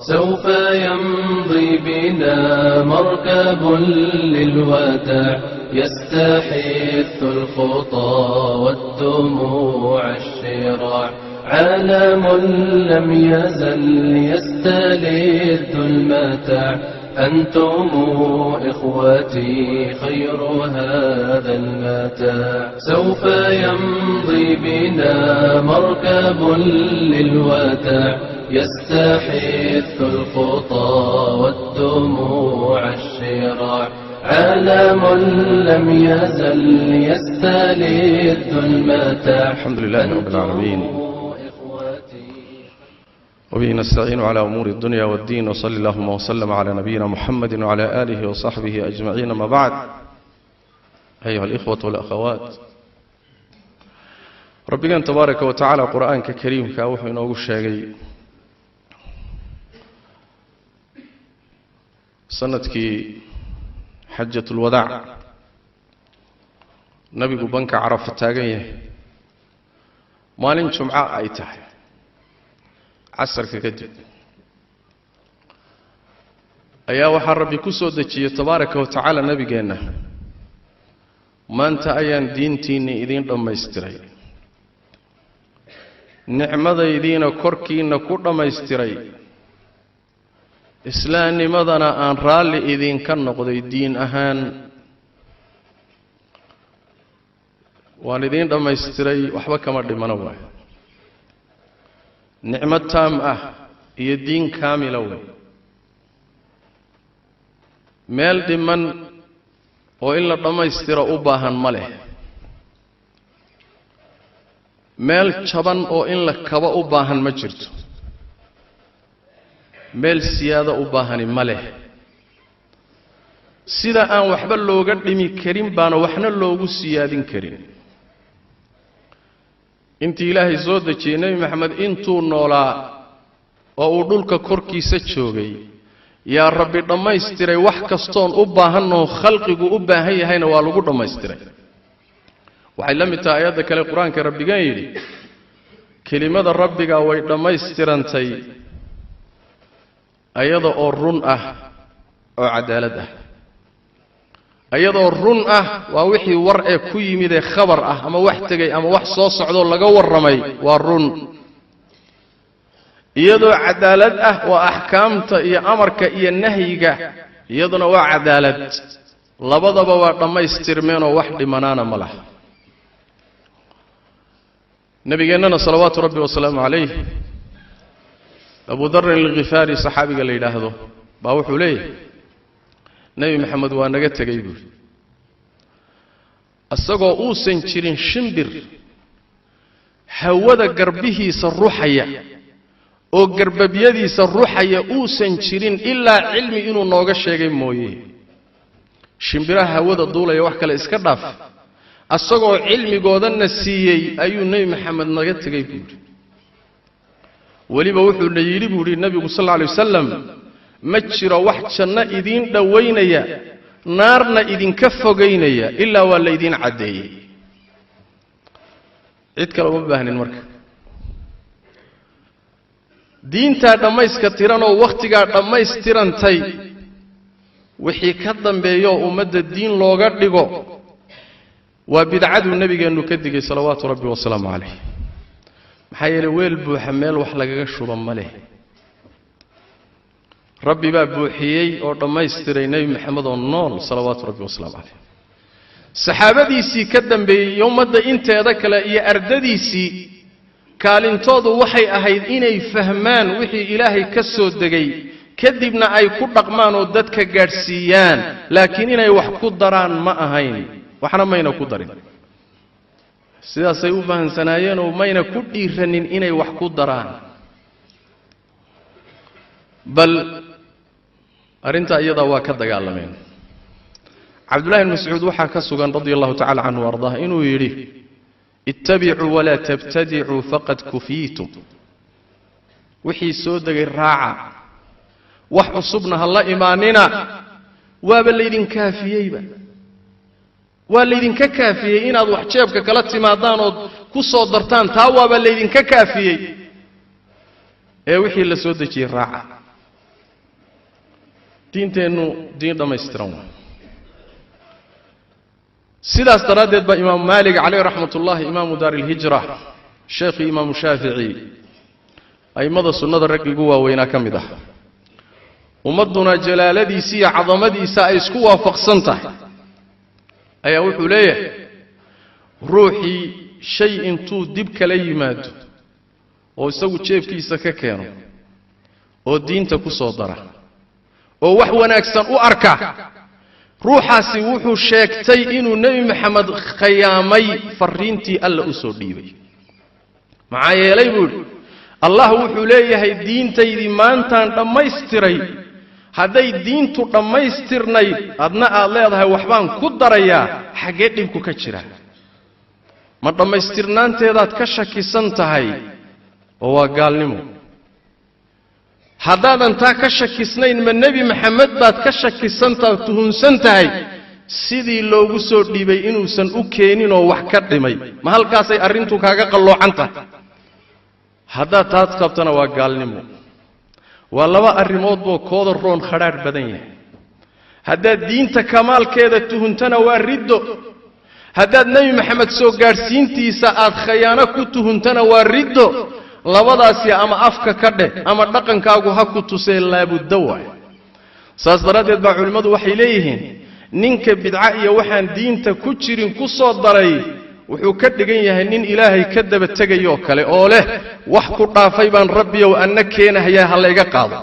سوف يمضي بنا مركب للوداع يستحث الخطى والدموع الشراع، عالم لم يزل يستلذ المتاع، أنتم إخوتي خير هذا المتاع. سوف يمضي بنا مركب للوداع يستحث الخطى والدموع الشراع، عالم لم يزل يستلذ المتاع. الحمد لله رب العالمين، وبه نستعين على أمور الدنيا والدين، وصلى اللهم وسلم على نبينا محمد وعلى آله وصحبه أجمعين، ما بعد. أيها الإخوة والأخوات، Rabbigeen tabaaraka wa tacaala Qur-aanka kariimka wuxuu inoogu sheegay sanadkii xajatulwadaac nabigu banka Carafa taagan yahay, maalin jumco ay tahay, casarka kadib ayaa waxaa Rabbi ku soo dejiyey tabaaraka wa tacaala nabigeenna: maanta ayaan diintiinni idiin dhammaystiray, nicmadaydiina korkiinna ku dhammaystiray, islaamnimadana aan raalli idinka noqday diin ahaan. Waan idiin dhammaystiray, waxba kama dhimano waay. Nicmo taam ah iyo diin kaamila wey. Meel dhiman oo in la dhammaystiro u baahan ma leh, meel jaban oo in la kabo u baahan ma jirto, meel siyaado u baahani ma leh. Sida aan waxba looga dhimi karin baana waxna loogu siyaadin karin. Intii Ilaahay soo dejiyey Nebi Maxamed intuu noolaa oo uu dhulka korkiisa joogay, yaa Rabbi dhammaystiray wax kastoon u baahanoo khalqigu u baahan yahayna waa lagu dhammaystiray. Waxay la mid tahay aayadda kale Qur-aanka Rabbigan yidhi: kelimada Rabbiga way dhammaystirantay ayada oo run ah oo cadaalad ah. Ayadoo run ah waa wixii war ee ku yimidee khabar ah, ama wax tegay ama wax soo socdoo laga warramay, waa run. Iyadoo cadaalad ah waa axkaamta iyo amarka iyo nahyiga, iyaduna waa cadaalad. Labadaba waa dhammaystirmeenoo wax dhimanaana ma laha. Nabigeennana salawaatu Rabbi wasalaamu calayh, Abu Darin Alkhifaari saxaabiga la yidhaahdo baa wuxuu leeyahay: Nebi Maxamed waa naga tegey buuri, isagoo uusan jirin shimbir hawada garbihiisa ruxaya oo garbabyadiisa ruxaya uusan jirin, ilaa cilmi inuu nooga sheegay mooye. Shimbiraha hawada duulaya wax kale iska dhaaf, asagoo cilmigoodanna siiyey ayuu Nebi Maxamed naga tegey buuhi. Weliba wuxuuna yidhi buu yidhi nebigu sal alla alay wasalam: ma jiro wax janno idiin dhowaynaya, naarna idinka fogaynaya, ilaa waa laydiin caddeeyey. Cid kale uma baahnin. Marka diintaa dhammayska tiranoo wakhtigaa dhammaystirantay, wixii ka dambeeyooo ummadda diin looga dhigo waa bidcaduu nebigeennu ka digay salawaatu Rabbi wasalaamu calayh. Maxaa yeelay weel buuxa meel wax lagaga shuba ma leh. Rabbi baa buuxiyey oo dhammaystiray Nebi Maxamed oo nool salawaatu Rabbi wasalaamu calayh. Saxaabadiisii ka dambeeyey iyo ummadda inteeda kale iyo ardadiisii kaalintoodu waxay ahayd inay fahmaan wixii Ilaahay ka soo degay, kadibna ay ku dhaqmaan oo dadka gaadhsiiyaan, laakiin inay wax ku daraan ma ahayn. Waxna mayna ku darin, sidaasay u fahamsanaayeenoo mayna ku dhiiranin inay wax ku daraan. Bal arrintaa iyadaa waa ka dagaalameen. Cabdullahi bn Mascuud waxaa ka sugan radia allahu tacala canhu wa ardaah inuu yidhi: ittabicuu walaa tabtadicuu faqad kufiitum. Wixii soo degay raaca, wax cusubna ha la imaanina, waaba laydin kaafiyeyba. Waa laydinka kaafiyey inaad wax jeebka kala timaadaan ood ku soo dartaan, taa waaba laydinka kaafiyey ee wixii la soo dejiyey raaca. Diinteennu diin dhammaystiran waa. Sidaas daraaddeed baa Imaamu Maalik calayh raxmat ullaahi, imaamu daari ilhijra, sheekhii Imaamu Shaafici, a'immada sunnada rag igu waaweynaa ka mid ah, ummadduna jalaaladiisa iyo cadamadiisa ay isku waafaqsan tahay, ayaa wuxuu leeyahay: ruuxii shay intuu dib kala yimaado oo isagu jeebkiisa ka keeno oo diinta ku soo dara oo wax wanaagsan u arka, ruuxaasi wuxuu sheegtay inuu Nebi Maxamed khayaamay farriintii Alla u soo dhiibay. Maxaa yeelay, buu idhi, Allah wuxuu leeyahay: "Diintaydii maantaan dhammaystiray." Hadday diintu dhammaystirnayd, adna aad leedahay waxbaan ku darayaa, xaggee dhibku ka jira? Ma dhammaystirnaanteedaad ka shakisan tahay oo waa gaalnimo? Haddaadan taa ka shakisnayn, ma Nebi Maxamed baad ka shakisantaha, tuhunsan tahay sidii loogu soo dhiibay inuusan u keeninoo wax ka dhimay? Ma halkaasay arrintu kaaga qalloocan tahay? Haddaad taad qabtana waa gaalnimo. Waa laba arrimoodboo kooda roon khadhaadh badan yahay. Haddaad diinta kamaalkeeda tuhuntana waa riddo. Haddaad Nebi Maxamed soo gaadhsiintiisa aad khayaano ku tuhuntana waa riddo. Labadaasi ama afka ka dheh ama dhaqankaagu ha ku tusee, laabudda waay. Saas daraaddeed baa culimmadu waxay leeyihiin: ninka bidca iyo waxaan diinta ku jirin ku soo daray wuxuu ka dhigan yahay nin Ilaahay ka daba tegayoo kale oo leh: "Wax ku dhaafay baan, Rabbiyow, anna keenahayaa, ha layga qaado."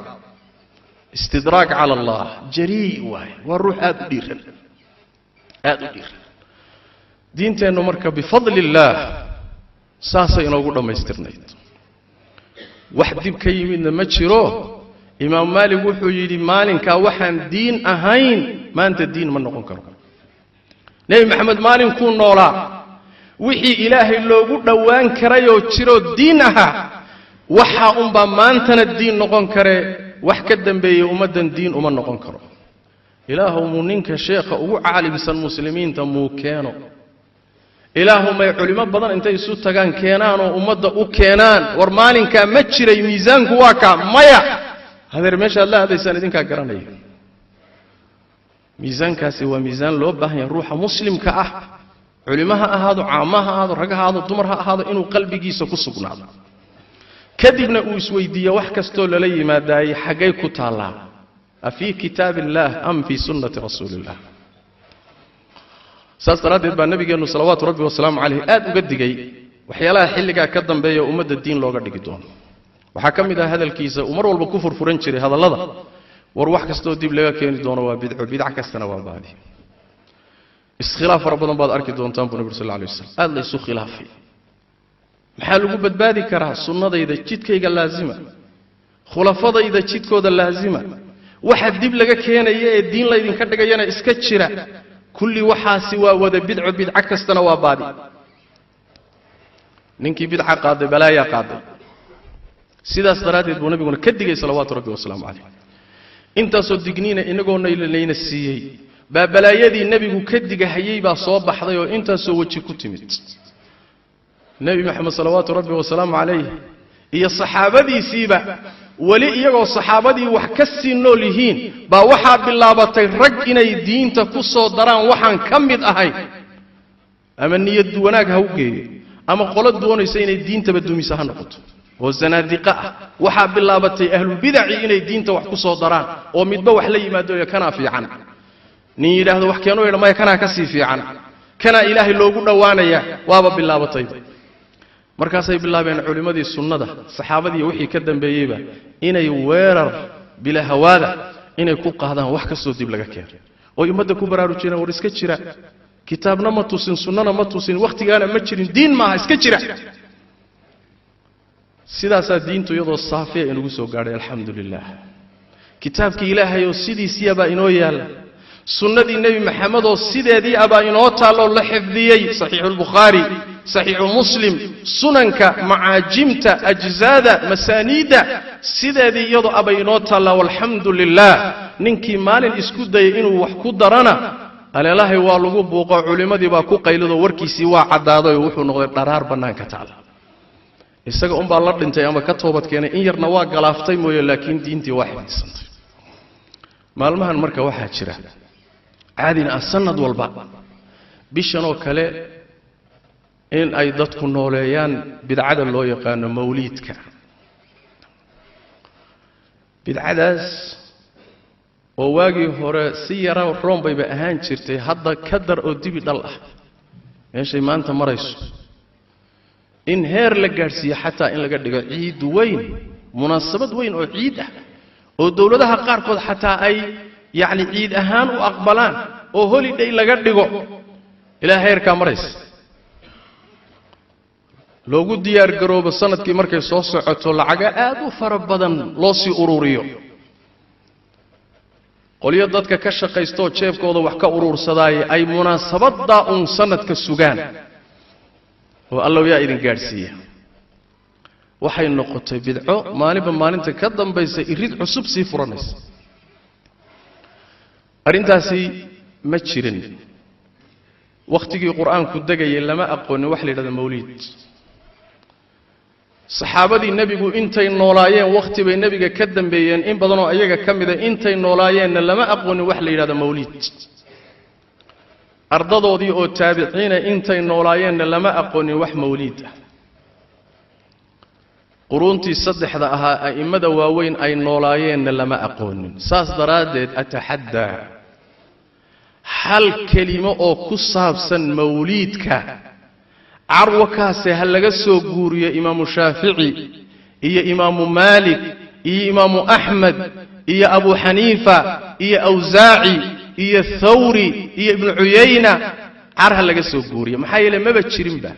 Istidraag cala Allah jarii waay. Waa ruux aad u dhiiran, aad u dhiiran. Diinteennu marka bifadli illaah saasay inoogu dhammaystirnayd, wax dib ka yimidna ma jiro. Imaamu Maalik wuxuu yidhi: maalinkaa waxaan diin ahayn maanta diin ma noqon karo. Nebi Maxamed maalinkuu noolaa wixii Ilaahay loogu dhowaan karayoo jiroo diin ahaa, waxaa unbaa maantana diin noqon karee, wax ka dambeeyey ummaddan diin uma noqon karo. Ilaahow, muu ninka sheekha ugu caalimsan muslimiinta muu keeno? Ilaahu, may culimo badan intay isu tagaan keenaanoo ummadda u keenaan? War maalinkaa ma jiray miisaanku waa kaa? Maya hadeer, meeshaad la hadlaysaan idinkaa garanaya. Miisaankaasi waa miisaan loo baahan yahay ruuxa muslimka ah, culimo ha ahaado, caamo ha ahaado, rag ha ahaado, dumar ha ahaado, inuu qalbigiisa ku sugnaado, kadibna uu isweydiiyo: wax kastoo lala yimaadaayey xaggay ku taallaa? Afii kitaab illaah am fii sunnati rasuuli illah? Saas daraaddeed baa nabigeennu salawaatu rabbi wasalaamu calayh aad uga digay waxyaalaha xilligaa ka dambeeya ummadda diin looga dhigi doono. Waxaa ka mid ah hadalkiisa uu mar walba ku furfuran jiray hadallada: war wax kastoo dib laga keeni doono waa bidco, bidc kastana waa baadi. Iskhilaaf fara badan baad arki doontaan, buu nabig sal lla alay waslam. Aad laysu khilaafay. Maxaa lagu badbaadi karaa? Sunnadayda, jidkayga laazima, khulafadayda jidkooda laazima. Waxa dib laga keenaya ee diin laydinka dhigayana iska jira. Kulli waxaasi waa wada bidco, bidco kastana waa baadi. Ninkii bidca qaaday balaayaa qaaday. Sidaas daraaddeed buu nabiguna ka digay salawaatu rabbi wasalaamu calayh. Intaasoo digniina inagoo layna siiyey baa balaayadii nebigu ka digahayey baa soo baxday oo intaasoo weji ku timid. Nebi Maxamed salawaatu rabbi wasalaamu calayh iyo saxaabadiisiiba, weli iyagoo saxaabadii wax ka sii nool yihiin, baa waxaa bilaabatay rag inay diinta ku soo daraan waxaan ka mid ahayn, ama niyad wanaag ha u geeyo ama qolo doonaysa inay diintaba dumisa ha noqoto oo zanaadiqa ah. Waxaa bilaabatay ahlulbidaci inay diinta wax ku soo daraan oo midba wax la yimaado: kanaa fiican nin yidhaahdo, wax keenoo yidha maya, kanaa ka sii fiican, kanaa Ilaahay loogu dhowaanaya. Waaba bilaabatay. Markaasay bilaabeen culimmadii sunnada, saxaabadii wixii ka dambeeyeyba, inay weerar bila hawaada inay ku qaadaan wax kastoo dib laga keeno, oy ummadda ku baraarujinaan: war iska jira, kitaabna ma tusin, sunnana ma tusin, wakhtigaana ma jirin, diin maaha, iska jira. Sidaasaa diintu iyadoo saafiya inugu soo gaadhay, alxamdu lilah. Kitaabkii Ilaahay oo sidiisiyabaa inoo yaalla, sunnadii Nebi Maxamedoo sideedii abaa inoo taalloo la xifdiyey, Saxiixuulbukhaari, Saxiixu Muslim, sunanka, macaajimta, ajzaada, masaaniidda, sideedii iyadoo abay inoo taallaa, walxamdu lilah. Ninkii maalin isku dayay inuu wax ku darana, aleelahay waa lagu buuqo, culimmadii baa ku qaylidoo warkiisii waa caddaaday oo wuxuu noqday dharaar bannaanka taalla. Isaga unbaa la dhintay ama ka toobad keenay, in yarna waa galaaftay mooye, laakiin diintii waa xifdisantay. Maalmahan marka waxaa jira caadina ah sanad walba bishan oo kale in ay dadku nooleeyaan bidcada loo yaqaano mawliidka. Bidcadaas oo waagii hore si yara roon bayba ahaan jirtay, hadda ka dar oo dibi dhal ah meeshay maanta marayso, in heer la gaadhsiiyo xataa in laga dhigo ciid weyn, munaasabad weyn oo ciid ah, oo dowladaha qaarkood xataa ay yacni ciid ahaan u aqbalaan oo holiday laga dhigo, ilaa heerkaa maraysa. Loogu diyaar garoobo sanadkii markay soo socoto lacaga aad u fara badan loo sii ururiyo. Qolyo dadka ka shaqaystaoo jeebkooda wax ka uruursadaaye ay munaasabaddaa uun sanadka sugaan oo allow yaa idin gaadhsiiya. Waxay noqotay bidco maalinba maalinta ka dambaysa irid cusub sii furanaysa. Arrintaasi ma jirin wakhtigii qur-aanku degayay, lama aqoonin wax la yidhahdo mawliid. Saxaabadii nebigu intay noolaayeen wakhti bay nebiga ka dambeeyeen, in badanoo iyaga ka mida intay noolaayeenna lama aqoonin wax la yidhahdo mawliid. Ardadoodii oo taabiciina intay noolaayeenna lama aqoonin wax mawliid ah. Quruuntii saddexda ahaa a'immada waaweyn ay noolaayeenna lama aqoonin. Saas daraaddeed ataxaddaa hal kelimo oo ku saabsan mawliidka carwakaase ha laga soo guuriyo imaamu Shaafici iyo imaamu Maalik iyo imaamu Axmed iyo Abu Xaniifa iyo Awsaaci iyo Thawri iyo Ibnu Cuyayna, car ha laga soo guuriyo. Maxaa yeele maba jirinba,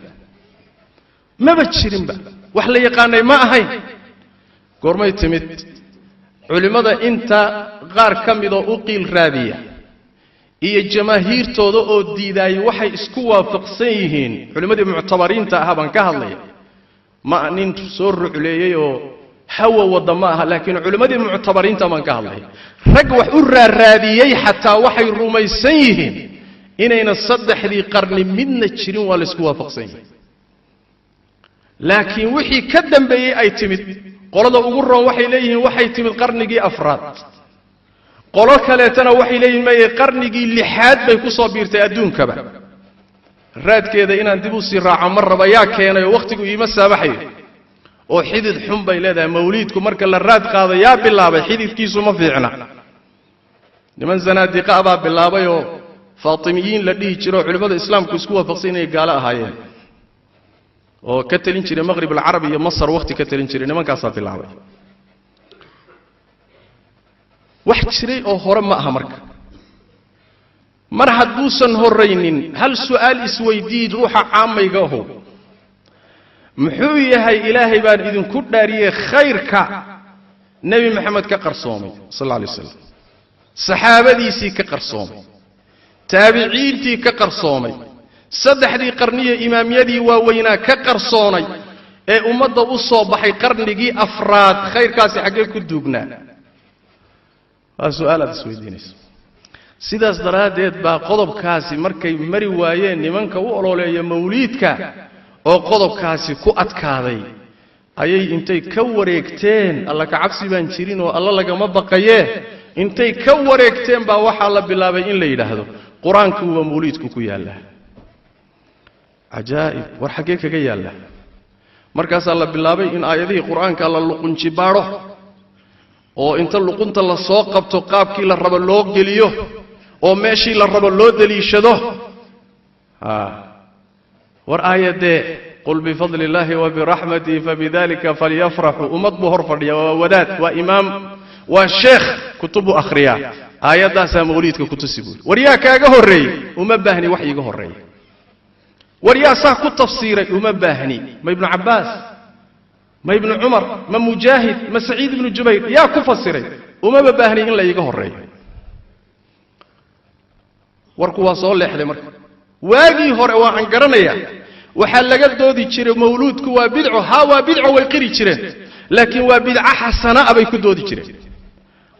maba jirinba, wax la yaqaanay ma ahayn. Goormay timid? Culimmada inta qaar ka midoo u qiil raadiya iyo jamaahiirtooda oo diidaayay waxay isku waafaqsan yihiin, culimmadii muctabariinta ahaa baan ka hadlaya, ma nin soo rucleeyey oo hawa wadda ma aha, laakiin culimmadii muctabariinta baan ka hadlaya. Rag wax u raaraadiyey xataa waxay rumaysan yihiin inayna saddexdii qarni midna jirin, waa laysku waafaqsan yihiin. Laakiin wixii ka dambeeyey ay timid, qolada ugu roon waxay leeyihiin waxay timid qarnigii afraad, qolo kaleetana waxay leeyihin maye qarnigii lixaad bay ku soo biirtay adduunkaba. Raadkeeda inaan dib u sii raaco ma raba, yaa keenay oo wakhtigu iima saabaxayo, oo xidid xun bay leedahay mawliidku. Marka la raad qaado yaa bilaabay, xididkiisu ma fiicna. Niman zanaadiqa baa bilaabayoo Faatimiyiin la dhihi jiro, culimmada islaamku isku waafaqsan inay gaalo ahaayeen, oo ka telin jiray Maqrib alcarabi iyo Masar wakhti ka telin jiray, nimankaasaa bilaabay. Wax jiray oo hore ma aha. Marka mar hadduusan horraynin, hal su'aal isweydii ruuxa caamayga ahow: muxuu yahay Ilaahay baan idinku dhaariyey khayrka Nebi Maxamed ka qarsoomay sal alla alay waslam, saxaabadiisii ka qarsoomay, taabiciintii ka qarsoomay, saddexdii qarniye imaamyadii waaweynaa ka qarsoonay, ee ummadda u soo baxay qarnigii afraad, khayrkaasi xaggee ku duugnaa? Waa su'aal aad isweydiinayso. Sidaas daraaddeed baa qodobkaasi markay mari waayeen nimanka u ololeeya mawliidka oo qodobkaasi ku adkaaday, ayay intay ka wareegteen, alla ka cabsi baan jirin oo alla lagama baqayee, intay ka wareegteen baa waxaa la bilaabay in la yidhaahdo qur-aanku waa mawliidku ku yaallaa. Cajaa'ib, war xaggee kaga yaallaa? Markaasaa la bilaabay in aayadihii qur-aanka la luqunjibaadho, oo inta luqunta la soo qabto qaabkii la rabo loo geliyo oo meeshii la rabo loo deliishado. War aayadee qul bifadli illaahi wa biraxmatihi fabidalika falyafraxuu, ummad buu hor fadhiya, waa wadaad, waa imaam, waa sheekh, kutub buu akhriyaa, aayaddaasaa mawliidka kutusi buuri. War yaa kaaga horreeyey? Uma baahni wax iiga horreeya. War yaa saa ku tafsiiray? Uma baahni. Ma Ibnu Cabbaas, ma Ibnu Cumar, ma Mujaahid, ma Saciid ibnu Jubayr yaa ku fasiray? Umaba baahni in la iiga horreeyo. Warku waa soo leexday. Marka waagii hore waan garanayaa, waxaa laga doodi jiray mawluudku waa bidco. Haa, waa bidco, way qiri jireen, laakiin waa bidco xasanaa bay ku doodi jireen.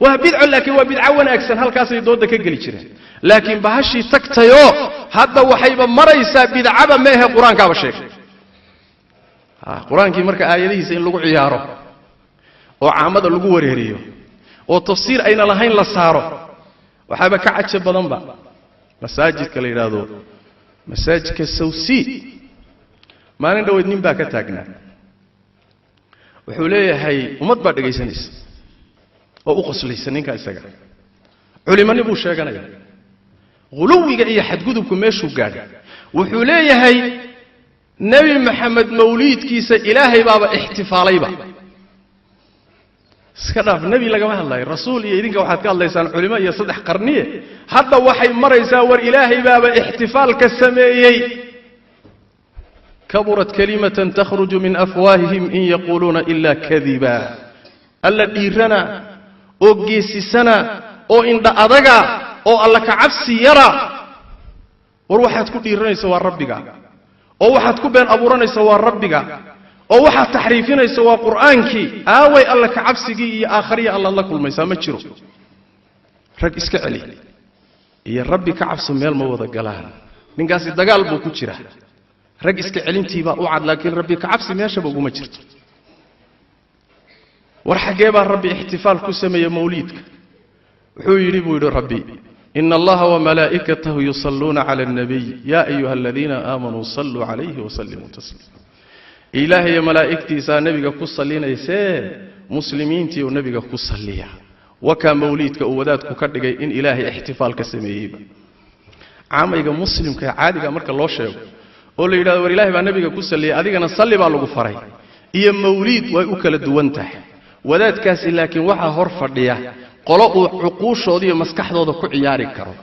Waa bidco laakiin waa bidco wanaagsan, halkaasay doodda ka geli jireen. Laakiin bahashii tagtayoo hadda waxayba maraysaa bidcaba meehe, qur-aankaaba sheegay. Qur-aankii marka aayadihiisa in lagu ciyaaro oo caamada lagu wareeriyo oo tafsiir ayna lahayn la saaro. Waxaaba ka cajab badanba masaajidka la yidhaahdo masaajidka Sawsi. Maalin dhoweyd nin baa ka taagnaa, wuxuu leeyahay ummad baa dhegaysanaysa oo u qoslaysa ninkaa isaga. Culimani buu sheeganaya, huluwiga iyo xadgudubku meeshuu gaadhay. Wuxuu leeyahay Nebi Maxamed mawliidkiisa Ilaahay baaba ixtifaalayba. Iska dhaaf, nebi lagama hadlayo, rasuul iyo idinka waxaad ka hadlaysaan culimo iyo 3 qarniye. Hadda waxay maraysaa war Ilaahay baaba ixtifaalka sameeyey. Kaburat kalimatan takhruju min afwaahihim in yaquuluuna ila kadiba. Alla dhiirana oo geesisana oo indha adaga oo alla ka cabsi yara. War waxaad ku dhiiranaysa waa rabbiga, oo waxaad ku been abuuranaysa waa rabbiga, oo waxaad taxriifinaysa waa qur'aankii. Aaway alla ka cabsigii iyo aakhariya allaad la kulmaysaa? Ma jiro. Rag iska celi iyo rabbi ka cabso meel ma wada galaan. Ninkaasi dagaal buu ku jiraa, rag iska celintiibaa u cad, laakiin rabbi ka cabsi meeshaba uguma jirto. War xaggee baa rabbi ixtifaal ku sameeyey mawliidka? Wuxuu yidhi buu yidhi rabbi, ina allaha wamalaa'ikatahu yusalluuna cala alnabiy yaa ayuha aladiina aamanuu salluu calayhi wasallimuu tasliima. Ilaahay iyo malaa'igtiisaa nebiga ku sallinaysee, muslimiintii uu nebiga ku salliya. Wakaa mawliidka uu wadaadku ka dhigay in Ilaahay ixtifaal ka sameeyeyba. Caamayga muslimka caadiga marka loo sheego oo la yidhahdo war Ilaahay baa nebiga ku salliyay, adigana salli baa lagu faray, iyo mawliid way u kala duwan tahay. Wadaadkaasi laakiin waxaa hor fadhiya qolo uu cuquushooda iyo maskaxdooda ku ciyaari karo.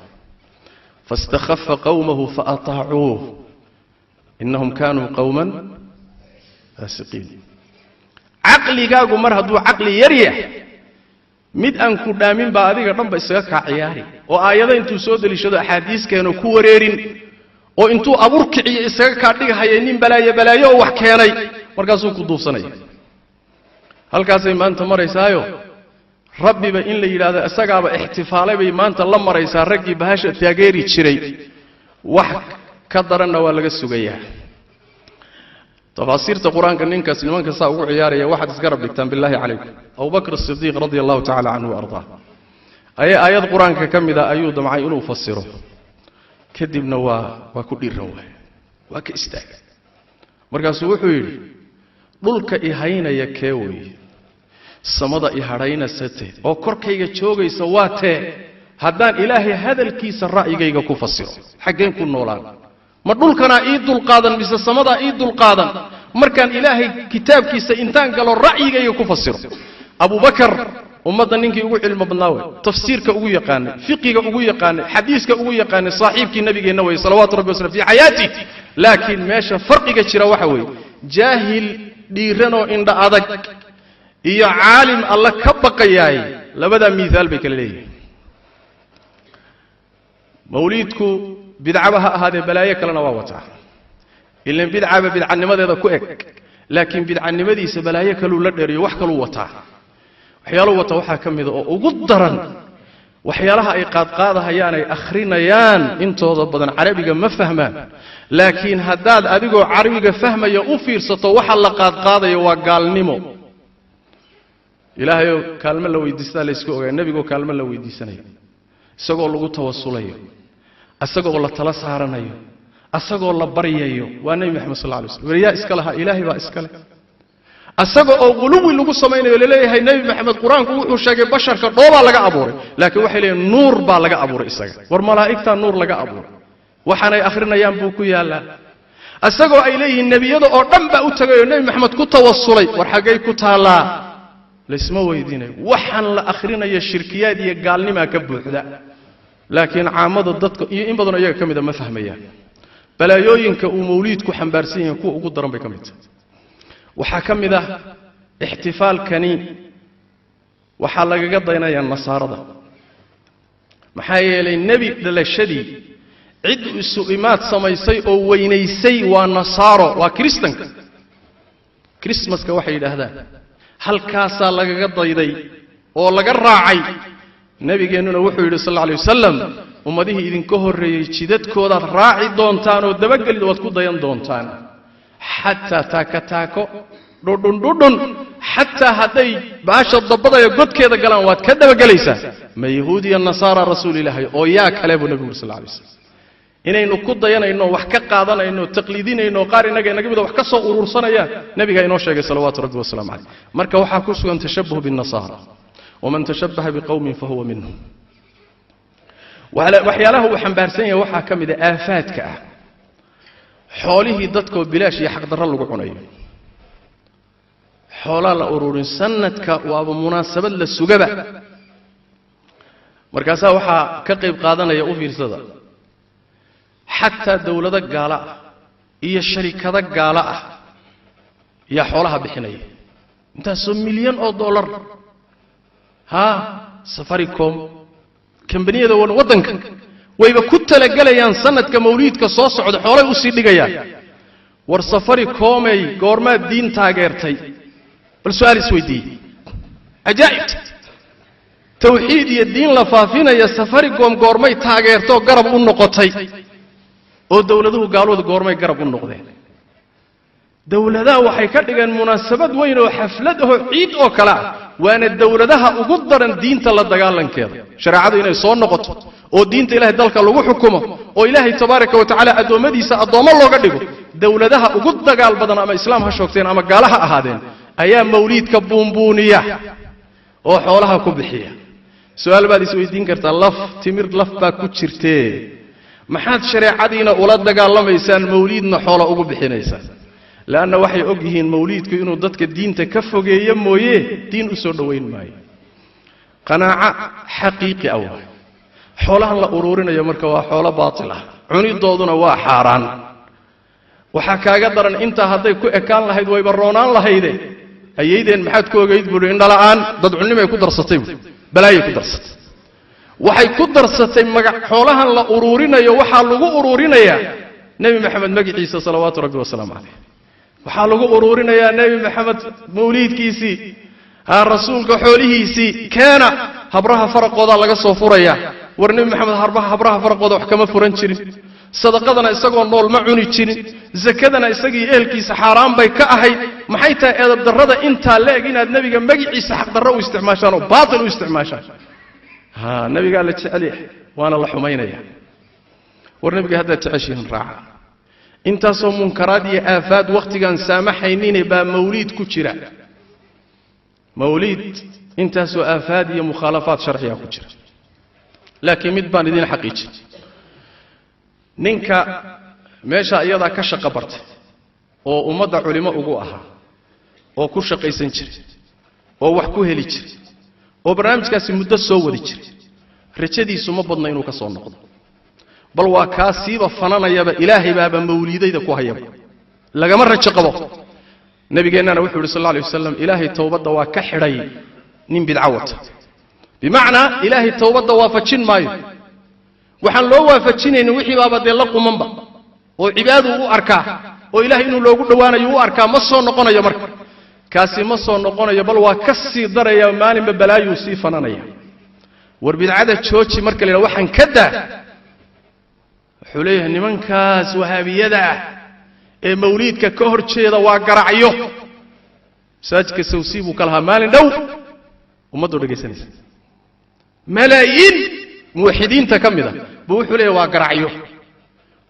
Faistakhafa qawmahu faataacuuh innahum kaanuu qawman faasiqiin. Caqligaagu mar hadduu caqli yar yahay, mid aan ku dhaamin baa adiga dhanba isaga kaa ciyaari, oo aayado intuu soo deliishado axaadiis keeno ku wareerin, oo intuu abuur kiciyo isaga kaa dhigahaya nin balaayo balaayo oo wax keenay, markaasuu ku duufsanaya. Halkaasay maanta maraysaayo rabbiba in la yidhahdo isagaaba ixtifaalay bay maanta la maraysaa raggii bahasha taageeri jiray. Wax ka daranna waa laga sugayaa. Tafaasiirta qur-aanka ninkaas nimanka saa ugu ciyaaraya waxaad isgarab dhigtaan bilaahi calaykum. Abubakr Asidiiq radia allahu tacala canhu wa ardaa ayaa aayad qur-aanka ka mida ayuu damcay inuu fasiro, kadibna waa ku dhiiran waaya, waa ka istaagay. Markaasuu wuxuu yidhi dhulka i haynaya kee weeye, samada i hadhaynasate oo korkayga joogaysa waa tee, haddaan Ilaahay hadalkiisa ra'yigayga ku fasiro xaggeen ku noolaan? Ma dhulkanaa ii dulqaadan mise samadaa ii dulqaadan markaan Ilaahay kitaabkiisa intaan galo ra'yigayga ku fasiro? Abubakar ummadda ninkii ugu cilmi badnaa wey, tafsiirka ugu yaqaanay, fiqiga ugu yaqaanay, xadiiska ugu yaqaanay, saaxiibkii nabigeenna wey salawaatu rabbi wasalam fii xayaatih. Laakiin meesha farqiga jira waxa weeye jaahil dhiiranoo indha adag iyo caalim alla ka baqayaay, labadaa miihaal bay kala leeyihin. Mawliidku bidcaba ha ahaadee balaayo kalena waa wataa, ilan bidcaba bidcanimadeeda ku eg, laakiin bidcanimadiisa balaayo kaluu la dheeriyo, wax kaluu wataa. Waxyaaluhu wata waxaa ka mida oo ugu daran waxyaalaha ay qaadqaadahayaan ay akhrinayaan intooda badan carabiga ma fahmaan, laakiin haddaad adigoo carabiga fahmaya u fiirsato waxa la qaadqaadayo waa gaalnimo. Ilaahayoo kaalmo la weydiistaa laysku ogaa, nebigoo kaalmo la weydiisanayo, isagoo lagu tawasulayo, isagoo la tala saaranayo, asagoo la baryayo, waa nebi Maxamed sal lla alay slam. Weriyaa iska lahaa? Ilaahay baa iska leh. Asaga oo quluwi lagu samaynayo laleeyahay nebi Maxamed qur-aanku wuxuu sheegay basharka dhoobaa laga abuuray, laakiin waxay leeyihin nuur baa laga abuuray isaga. War malaa'igtaa nuur laga abuuray, waxaanay akhrinayaan buu ku yaallaa. Isagoo ay leeyihiin nebiyada oo dhan baa u tagay oo nebi Maxamed ku tawasulay, war xaggay ku taallaa? Laysma weydiinayo. Waxaan la akhrinayo shirkiyaad iyo gaalnimaa ka buuxda, laakiin caamada dadka iyo in badanoo iyaga ka mida ma fahmayaan. Balaayooyinka uu mawliidku xambaarsan yahay kuwa ugu daran bay ka mid tahay. Waxaa ka mid ah ixtifaalkani waxaa lagaga daynayaa nasaarada, maxaa yeelay nebi dhalashadii cid isu imaad samaysay oo weynaysay waa nasaaro, waa kiristanka. Krismaska waxay yidhaahdaan halkaasaa lagaga dayday oo laga raacay. Nebigeennuna wuxuu yidhi sal alla alay wasalam, ummadihii idinka horreeyey jidadkoodaad raaci doontaan oo dabagelid waad ku dayan doontaan, xataa taaka taako, dhudhun dhudhun, Xataa hadday baasha dabadaya godkeeda galaan waad ka dabagelaysaa. Ma yahuud iyo nasaara rasuul ilaahay oo yaa kale buu nebigu sal alay slam. Inaynu ku dayanayno, wax ka qaadanayno, taqliidinayno, qaar innaga inaga mida wax ka soo urursanayaan, nebigaa inoo sheegay salawaatu rabbi wasalaamu caleyh. Marka waxaa ku sugan tashabuh binnasaara, waman tashabaha biqowmin fahuwa minhum. Waxyaalaha uu xambaarsan yahay waxaa ka mid a aafaadka ah xoolihii dadkoo bilaash iyo xaqdarro lagu cunayo. Xoolaa la ururin sanadka, waaba munaasabad la sugaba. Markaasaa waxaa ka qayb qaadanaya, u fiirsada, xataa dawlado gaalo ah iyo sharikado gaalo ah yaa xoolaha bixinaya, intaasoo milyan oo dollar. Haa, Safaricom, kambaniyada waddanka wayba ku talagelayaan sanadka mawliidka soo socda xoolay usii dhigayaan. War Safaricomey, goormaad diin taageertay? Bal su-aal isweydiiyey. Cajaa'ibta tawxiid iyo diin la faafinaya Safaricom goormay taageertoo garab u noqotay? Oo dowladuhu gaalooda goormay garab u noqdeen? Dowladaha waxay ka dhigeen munaasabad weyn oo xaflad ahoo ciid oo kale ah, waana dowladaha ugu daran diinta la dagaalankeeda. Shareecadu inay soo noqoto oo diinta ilahay dalka lagu xukumo oo Ilaahay tabaaraka wa tacaala addoommadiisa addoommo looga dhigo, dowladaha ugu dagaal badan, ama islaam ha shoogteen ama gaala ha ahaadeen, ayaa mawliidka buunbuuniya oo xoolaha ku bixiya. Su-aal baad isweydiin kartaa: laf timir laf baa ku jirtee, maxaad shareecadiina ula dagaalamaysaan, mawliidna xoola ugu bixinaysaan? Leanna waxay og yihiin mawliidku inuu dadka diinta ka fogeeyo mooye diin u soo dhowayn maayo. Qanaaco xaqiiqi ah waay. Xoolahan la uruurinayo marka waa xoolo baatil ah, cunidooduna waa xaaraan. Waxaa kaaga daran, intaa hadday ku ekaan lahayd wayba roonaan lahayde, ayaydeen maxaad ku ogayd buuhi, indhala'aan dadcunnimay ku darsatay buui, balaayay ku darsatay. Waxay ku darsatay magac. Xoolahan la uruurinayo waxaa lagu uruurinayaa Nebi Maxamed magiciisa salawaatu rabbi wasalaamu caleyh. Waxaa lagu uruurinayaa Nebi Maxamed mawliidkiisii, ha rasuulka xoolihiisii keena. Habraha faraqoodaa laga soo furaya. War Nebi Maxamed habraha faraqooda wax kama furan jirin, sadaqadana isagoo nool ma cuni jirin, sakadana isagii ehelkiisa xaaraan bay ka ahayd. Maxay tahay eedabdarrada intaa la-eg inaad nebiga magiciisa xaqdarro u isticmaashaan oo baatil u isticmaashaan? Ha, nebigaa la jecel yahay waana la xumaynaya. War nebiga haddaad jeceshihiin raaca. Intaasoo munkaraad iyo aafaad wakhtigaan saamaxaynine baa mawliid ku jira. Mawliid intaasoo aafaad iyo mukhaalafaad sharciga ku jira. Laakiin mid baan idiin xaqiijin: ninka meesha iyadaa ka shaqo bartay oo ummadda culimo ugu ahaa oo ku shaqaysan jiray oo wax ku heli jiray oo barnaamijkaasi muddo soo wadi jiray, rajadiisu ma badna inuu ka soo noqdo. Bal waa kaa siiba fananayaba, Ilaahay baaba mawliidayda ku hayaba, lagama rajo qabo. Nabigeennana wuxuu yidhi sal alla alay wasalam, Ilaahay towbadda waa ka xidhay nin bidco wata. Bimacnaa Ilaahay towbadda waafajin maayo. Waxaan loo waafajinaynin wixii baaba dee la qumanba oo cibaaduu u arkaa oo Ilahay inuu loogu dhowaanayo u arkaa. Ma soo noqonayo marka, kaasi ma soo noqonayo, bal waa ka sii daraya, maalinba balaayuu sii fananaya. War bidcada jooji marka la yidhaha, waxaan ka daa, wuxuu leeyahay nimankaas wahaabiyada ah ee mawliidka ka hor jeeda waa garacyo. Masaajidka sawsii buu ka lahaa maalin dhow, ummaddoo dhegaysanaysa, malaayiin muwaxidiinta ka mid a buu wuxuu leeyahy waa garacyo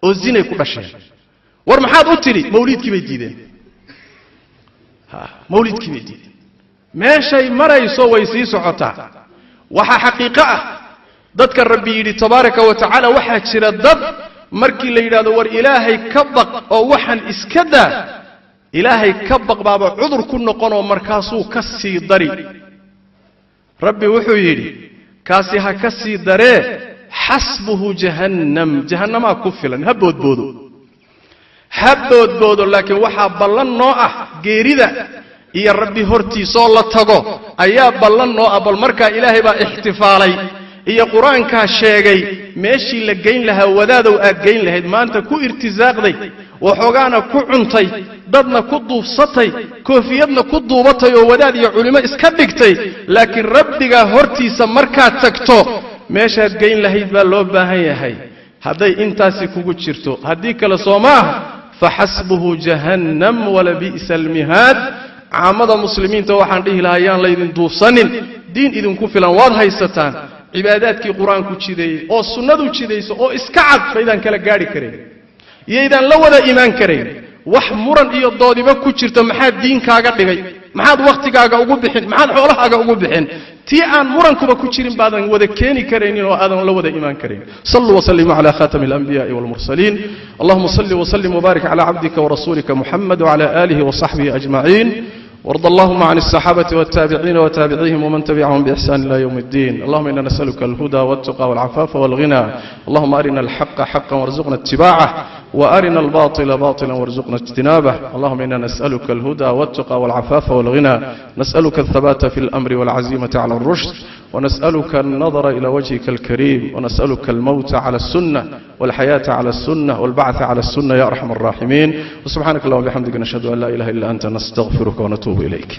oo zinay ku dhasheen. War maxaad u tidhi? Mawliidkii bay diideen. Mawliidkii bay diideen. Meeshay marayso way sii socotaa. Waxaa xaqiiqo ah dadka Rabbi yidhi tabaaraka wa tacaala, waxaa jira dad markii la yidhahdo war Ilaahay ka baq oo waxaan iska daa, Ilaahay ka baq baaba cudur ku noqonoo markaasuu ka sii dari. Rabbi wuxuu yidhi kaasi ha ka sii daree, xasbuhu jahannam, jahannamaa ku filan. Ha boodboodo, ha boodboodo, laakiin waxaa ballan noo ah geerida iyo Rabbi hortiisoo la tago ayaa ballan noo ah. Bal markaa Ilaahay baa ixtifaalay iyo qur-aankaa sheegay meeshii la geyn lahaa wadaadow aad geyn lahayd maanta ku irtisaaqday, waxoogaana ku cuntay, dadna ku duubsatay, koofiyadna ku duubatay oo wadaad iyo culimo iska dhigtay. Laakiin Rabbigaa hortiisa markaad tagto meeshaad geyn lahayd baa loo baahan yahay. Hadday intaasi kugu jirto, haddii kale soo maaha, faxasbuhu jahannam walabi'sa almihaad. Caamada muslimiinta waxaan dhihi lahaa, yaan laydin duufsanin. Diin idinku filan waad haysataan. Cibaadaadkii Qur-aanku jideeyey oo sunnadu jidayso oo iska cad baydaan kala gaadhi karayn, iyaydaan la wada imaan karayn. Wax muran iyo doodiba ku jirto maxaad diinkaaga dhigay? Maxaad wakhtigaaga ugu bixin? Maxaad xoolahaaga ugu bixin? Tii aan murankuba ku jirin baadan wada keeni karaynin oo aadan la wada imaan karayn. صلوا وسلموا على خاتم الأنبياء والمرسلين. اللهم صل وسلم وبارك على عبدك ورسولك محمد وعلى آله وصحبه أجمعين، وارض اللهم عن الصحابة والتابعين وتابعيهم ومن تبعهم بإحسان إلى يوم الدين. اللهم إنا نسألك الهدى والتقى والعفاف والغنى. اللهم أرنا الحق حقا وارزقنا اتباعه، وأرنا الباطل باطلا وارزقنا اجتنابه. اللهم إنا نسألك الهدى والتقى والعفاف والغنى. نسألك الثبات في الأمر والعزيمة على الرشد، ونسألك النظر إلى وجهك الكريم، ونسألك الموت على السنة والحياة على السنة والبعث على السنة يا أرحم الراحمين. وسبحانك اللهم وبحمدك، نشهد أن لا إله إلا أنت، نستغفرك ونتوب إليك.